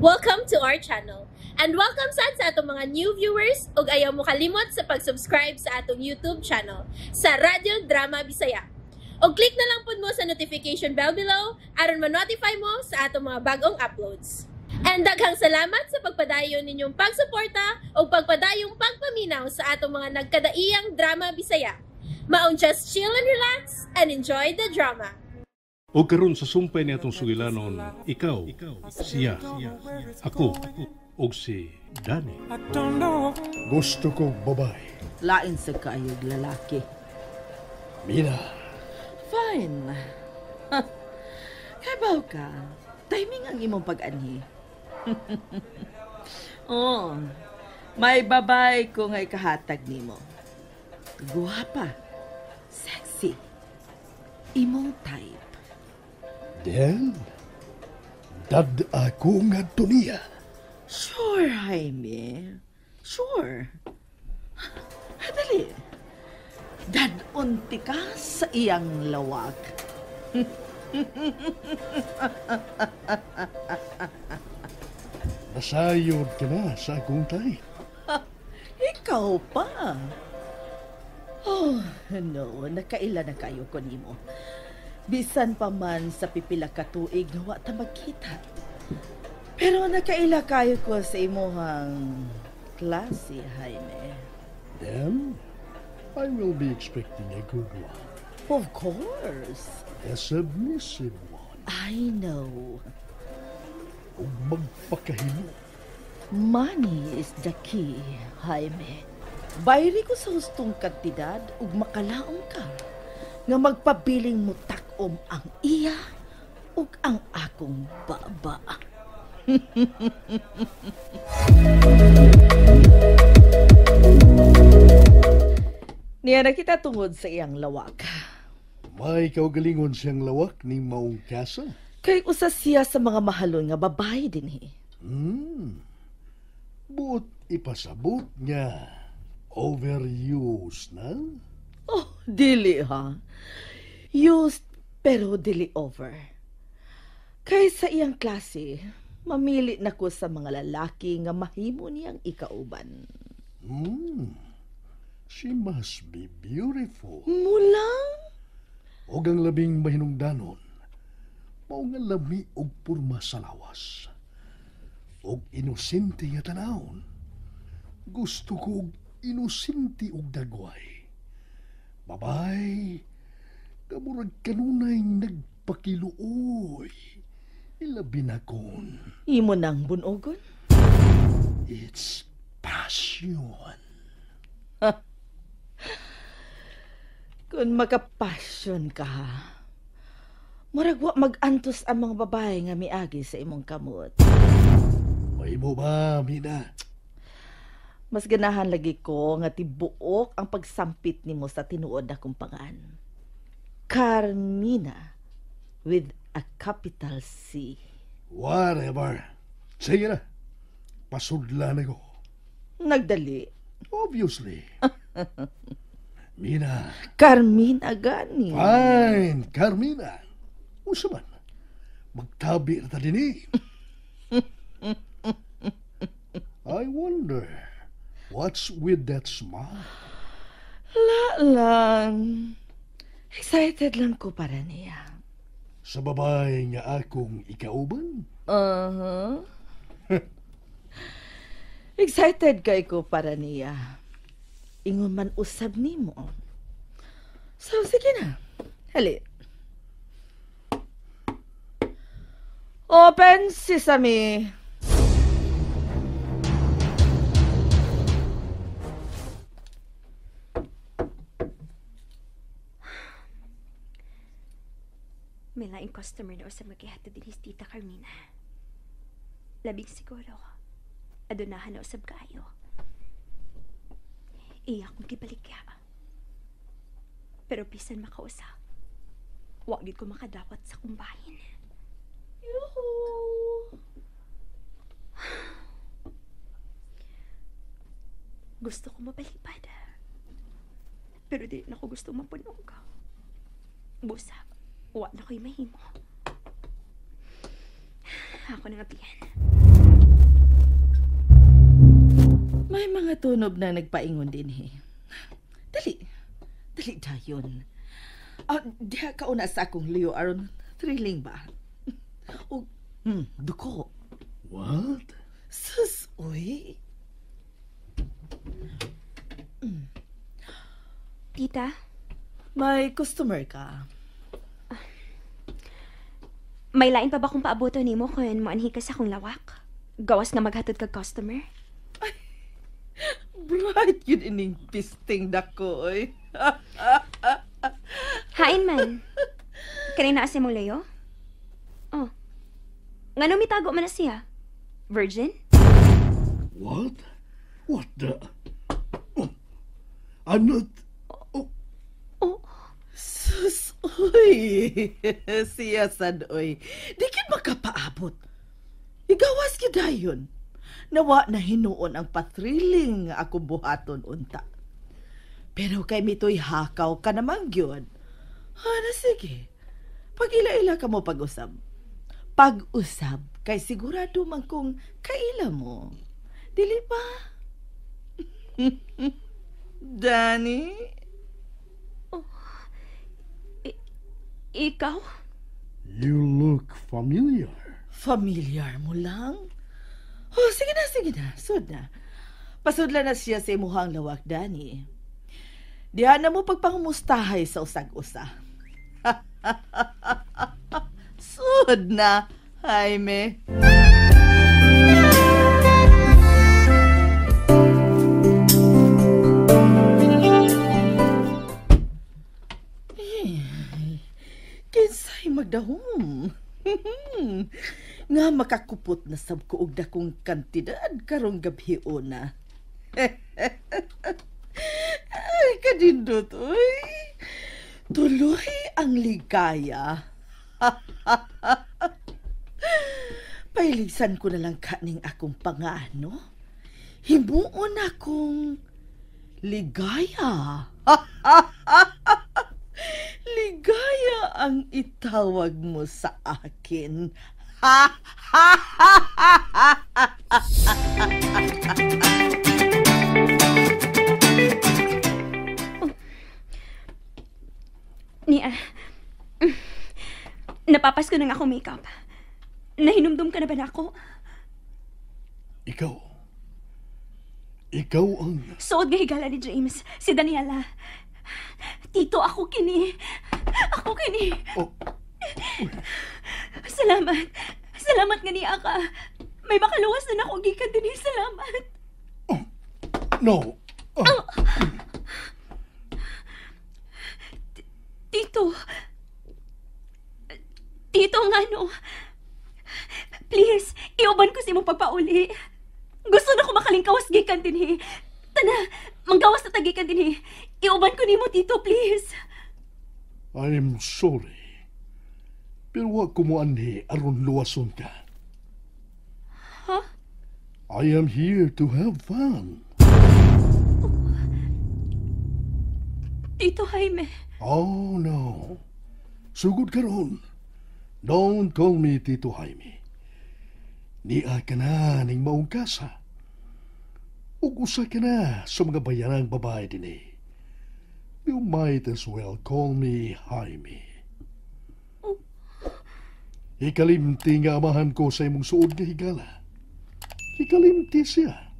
Welcome to our channel. And welcome sad sa atong mga new viewers ug ayaw mo kalimot sa pag-subscribe sa atong YouTube channel sa Radyo Drama Bisaya. Og click na lang pud mo sa notification bell below aron ma-notify mo sa atong mga bagong uploads. And daghang salamat sa pagpadayon ninyong pagsuporta ug pagpadayong pagpaminaw sa atong mga nagkadaiyang drama Bisaya. Maong just chill and relax and enjoy the drama. O karon sa sumpay ni atong sugilanon, ikaw, siya, ako, og si Danny. Gusto ko babae. Lain sa kaayog lalaki. Mina, Fine. Kabaw ka. Timing ang imong pag-anhi. Oh, may babay ko nga ikahatag nimo. Guwapa. Sexy. Imong type. Then, dad ako nga niya. Sure, Jaime. Sure. Dali. Dadunti ka sa iyang lawak. Nasayod ka na sa akong type. Ikaw pa. Oh, no. Nakaila na kayo ko nimo. Bisan pa man sa pipila ka tuig nga wa ta magkita. Pero nakaila kayo ko sa imuhang klase, Jaime. Then, I will be expecting a good one. Of course. A submissive one. I know. Ug magpakahimo. Money is the key, Jaime. Bayri ko sa hustong kantidad ug makalaom ka nga magpabiling mutakom ang iya ug ang akong baba. Niya na kita tungod sa iyang lawak. May kaugalingon siyang lawak ning maong kasa. Kay usa siya sa mga mahalon nga babae dinhi. Buot ipasabot nga overuse na? Oh, dili ha. Used pero dili over. Kay sa iyang klase, mamili na ko sa mga lalaki nga mahimo niyang ikauban. She must be beautiful. Mulang? Og ang labing mahinungdanon, mao nga lami og porma sa lawas. Og inosente nga tanawon. Gusto ko og inosente og dagway. Babay, kamurag kanunay nagpakiluoy. Ilabi na kon. Imo nang bunogon? It's passion. Kung makapasyon ka, murag wa mag-antos ang mga babae nga miagi sa imong kamot. Mahimo ba, Mina? Mas ganahan lagi ko nga tibuok ang pagsampit nimo sa tinuod akong pangan. Carmina with a capital C. Whatever. Sige na. Pasudla na ko. Nagdali. Obviously. Mina. Carmina gani. Fine, Carmina. Unsa man? Magtabi na ta dinhi. I wonder, what's with that smile? La lang. Excited lang ko para niya. Sa babae nga akong ikauban? Uh-huh. Excited kay ko para niya. Ingon man usab nimo. So, sige na. Hali. Open sesame. May laing customer na usab magihatod din his Tita Carmina. Labing siguro. Adunahan na usab kaayo. Iya akong gibaligya. Pero bisan makausa, wa gid ko makadawat sa kumbahin. Yuhu! Gusto ko mabalibad. Pero di na ko gusto mapunog. Busa, wa na ko'y mahimo. Ako na nga biyan. Mga tunob na nagpaingon din he. Dali. Dali dayon. Diha ka una sa akong liyo aron thrilling ba? O, duko. What? Sus, uy. Tita, May customer ka. May lain pa ba kung paabuto nimo kung moanhi ka sa akong lawak? Gawas nga maghatod kag customer? Bright yun ining pisting dako, oy. Hain man. Kanina asa mong layo? Oh. Ngano mitago man na siya? Virgin? What? What the? Oh, I'm not... Oh, Oh, Sus, uy. Siya sad, oy. Di kin makapaabot. Igawas gyud dayon. Nawa na hinuon ang pathrilling nga akong buhaton unta. Pero kay mitoy hakaw ka naman gyud. Ana sige. Pag-ila-ila ka mo pag-usab. Pag-usab kay sigurado man kung kaila mo. Dili ba? Danny? Ikaw? You look familiar. Familiar mo lang? Oh, sige na, sige na. Sud na. Pasudla na siya sa imuhang lawak, Danny. Diha na mo pagpangumustahay sa usag-usa. Sud na, Jaime. Kinsay magdahom. Nga makakupot na sab ko og dakong kantidad karong gabi una. Ay, kadindot, uy. Tuloy ang ligaya. Pailisan ko na lang kaning akong pangano. Himuon akong ligaya. Ligaya ang itawag mo sa akin. Ha ha ha ha ha. Nia, napapas ko na nga akong makeup. Nahinumdum ka na ba na ako? Ikaw. Ikaw ang... Suod nga higala ni James, si Daniela. Tito, ako kini. Ako kini. Oh, Salamat. Salamat nga niya ka. May makaluwas na ako gikan din. Salamat. No. Oh, Tito. Tito, nga no. Please, iuban ko si mong pagpauli. Gusto na ko makalingkawas gikan din. Tana, manggawas na tagikan din. Iuban ko nimo, Tito, please. I'm sorry. Pero wa ko mo anhi aron luwason ka. Huh? I am here to have fun. Tito Jaime. Oh, no. Sugod karon. Don't call me Tito Jaime. Nia ka na ning maong kasa. Ug usa ka na sa mga bayanang babae dinhi. You might as well call me Jaime. Ikalimti nga amahan ko sa imong suod nga higala. Ikalimti siya.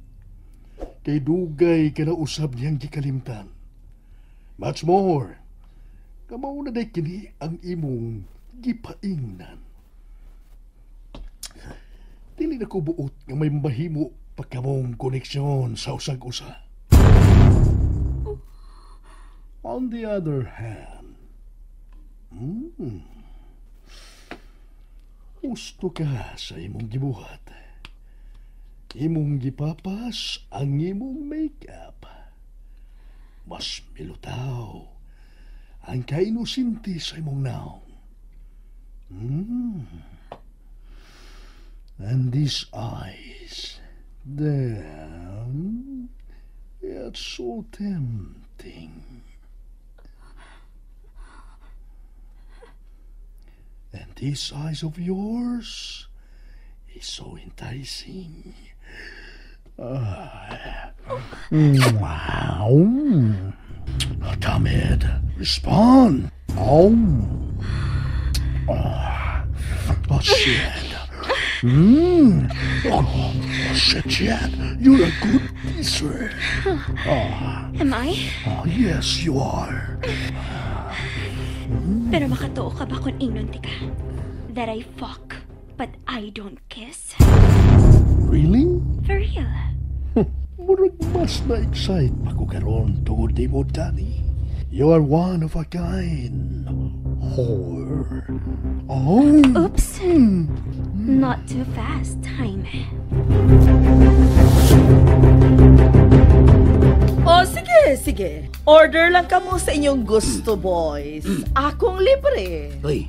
Kay dugay ka na usab niyang gikalimtan. Much more, kamao na day kini ang imong gipaingnan. Dili na ko buot nga may mahimo pa kamong koneksyon sa usag-usa. On the other hand, gusto ka sa imong gibuhat. Imong gipapas ang imong makeup. Mas milutaw ang kainusinti sa imong naong. And these eyes, damn, it's so tempting. And these eyes of yours is so enticing. Wow. Damn it. Respond. Oh. Oh, shit. Oh, shit, shit. You're a good kisser. Am I? Oh, yes, you are. Pero makatuo ka ba kung ingnon ti ka? That I fuck, but I don't kiss? Really? For real? Murag mas na-excite pa ko karon tungod nimo, Danny. You are one of a kind. Whore. Oh. Oops. Not too fast, Jaime. Oh, sige, sige. Order lang kamo sa inyong gusto, boys. Akong libre. Uy,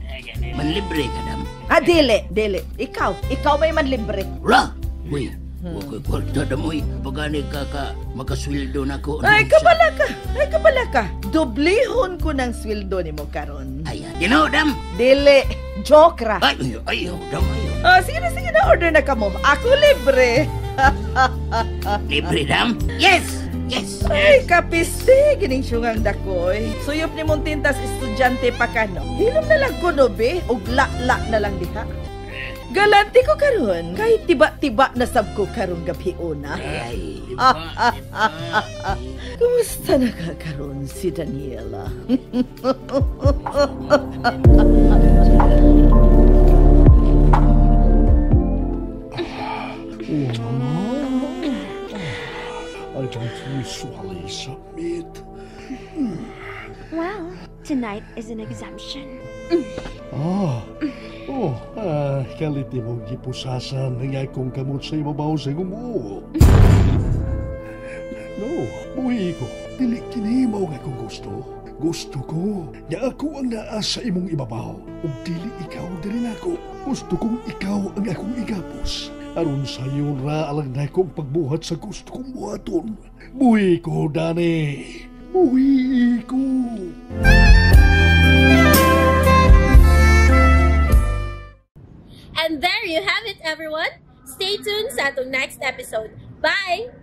manlibre ka dam. Ah, dili, dili. Ikaw may manlibre. Ra! Uy, wa ko'y kwarta dam, uy. Pagani ka makasweldo na ko. Ay, kabala ka. Ay, kabala ka. Dublihon ko ng sweldo ni mo karon. Ay, dino, dam. Dili, joke ra. Ay, ayaw, dam, ayaw. Oh, sige na, sige na, order na kamo. Ako libre. Libre, dam? Yes! Yes! Ay, kapiste, gining syungang dakoy. Suyop ni mong tintas estudyante pa ka, no? Hilom na lang ko, no, be? Og la-la na lang diha. Galante ko karon, kay tiba-tiba na sab ko karon gabi una. Ay, Kumusta na ka karon si Daniela? I don't usually submit. Well, tonight is an exemption. Kalit ni mong gipusasan ang akong kamot sa ibabaw sa gumo. No, buhi ko. Dili kini mao nga akong gusto. Gusto ko nga ako ang naa sa imong ibabaw ug dili ikaw diri nako. Gusto kong ikaw ang akong igapos. Aron sayo ra alang nako ang pagbuhat sa gusto kong buhaton. Buhi ko, Danny. Buhi ko. And there you have it, everyone. Stay tuned sa atong next episode. Bye!